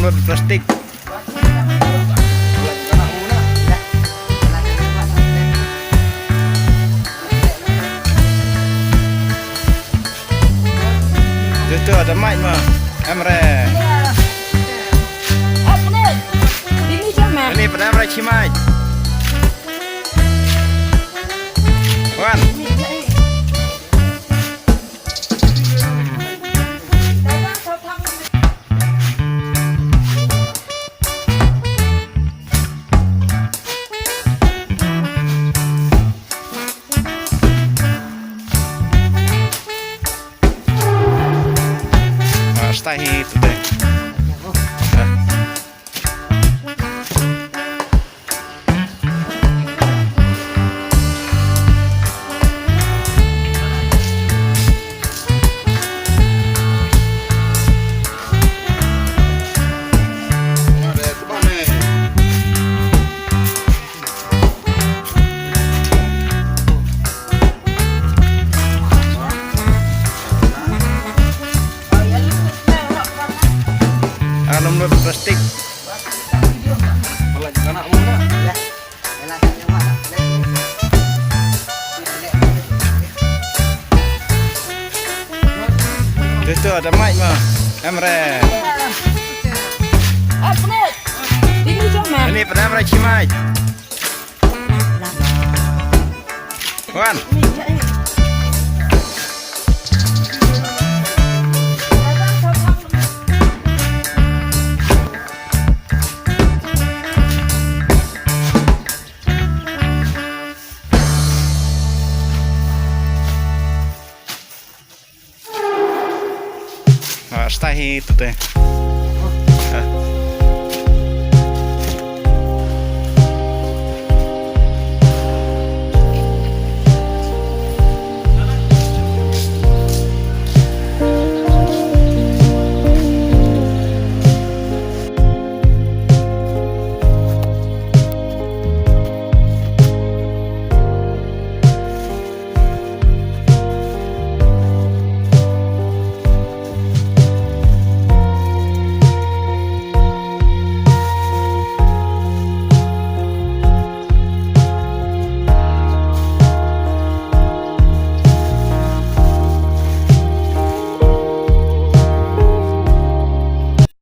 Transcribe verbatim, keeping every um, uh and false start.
Plastik. Tu tu ada mic ma. Em re. Ini pada em re chi mic. Wan. Ah, stay here today. Alam lut plastik. Tu tu ada mic ma. Em re. Ini pada em re chi mic. Wan. Ah, stay here today.